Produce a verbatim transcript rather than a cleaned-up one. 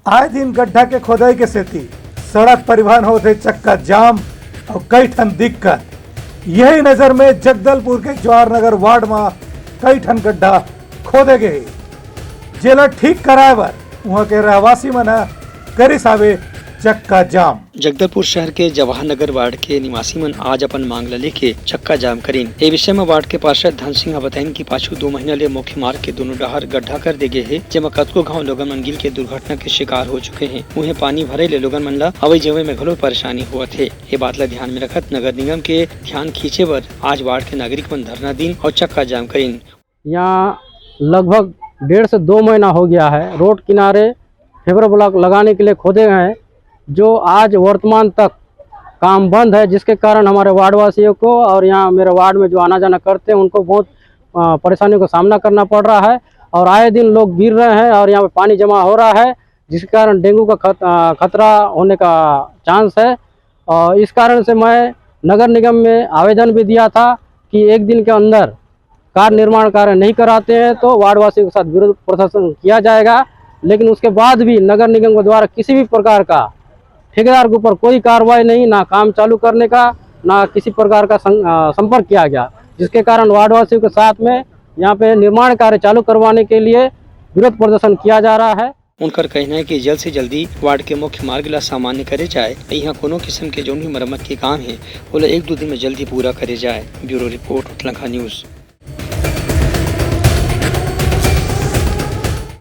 आए दिन गड्ढा के खोदई के सेती सड़क परिवहन होथे चक्का जाम अउ कई ठन दिक्कत। यही नजर में जगदलपुर के जवाहर नगर वार्ड म कई ठन गड्ढा खोदे गे हे, जेला ठीक कराए बर उहां के रहवासी मन ह करिस हावे चक्का जाम। जगदलपुर शहर के जवाहर नगर वार्ड के निवासी मन आज अपन मांग ल लेके चक्का जाम करीन। ए विषय म वार्ड के पार्षद धन सिंह ह बताइन कि पाछू दो महीना ले मुख्य मार्ग के दोनों डहर गड्ढा कर दे गे हे, जेमा कतको घांव लोगन मन गिर के दुर्घटना के शिकार हो चुके हे। उहें, पानी भरे ले लोगन मन ल अवई जवई में घलो परेशानी होवत हे। ये बात ल ध्यान में रखत नगर निगम के ध्यान खींचे बर आज वार्ड के नागरिक मन धरना दिन अउ चक्का जाम करीन। यहाँ लगभग डेढ़ से दो महीना हो गया है, रोड किनारे फेबर ब्लॉक लगाने के लिए खोदे गए हैं, जो आज वर्तमान तक काम बंद है, जिसके कारण हमारे वार्ड वासियों को और यहाँ मेरे वार्ड में जो आना जाना करते हैं, उनको बहुत, अ, परेशानियों का सामना करना पड़ रहा है और आए दिन लोग गिर रहे हैं और यहाँ पे पानी जमा हो रहा है, जिसके कारण डेंगू का खत-, अ, खतरा होने का चांस है। और इस कारण से मैं नगर निगम में आवेदन भी दिया था कि एक दिन के अंदर कार्य निर्माण कार्य नहीं कराते हैं तो वार्ड वासियों के साथ विरोध प्रदर्शन किया जाएगा। लेकिन उसके बाद भी नगर निगम के द्वारा किसी भी प्रकार का ठेकेदार के ऊपर कोई कार्रवाई नहीं, ना काम चालू करने का, ना किसी प्रकार का सं-, अ, संपर्क किया गया, जिसके कारण वार्ड वासियों के साथ में यहाँ पे निर्माण कार्य चालू करवाने के लिए विरोध प्रदर्शन किया जा रहा है। उनकर कहना है कि जल्द से जल्दी वार्ड के मुख्य मार्ग ला सामान्य करे जाए। यहाँ कोनो किस्म के जौन भी मरम्मत के काम है, ओला एक दो दिन में जल्दी पूरा करे जाए। Bureau report, Utlankha news.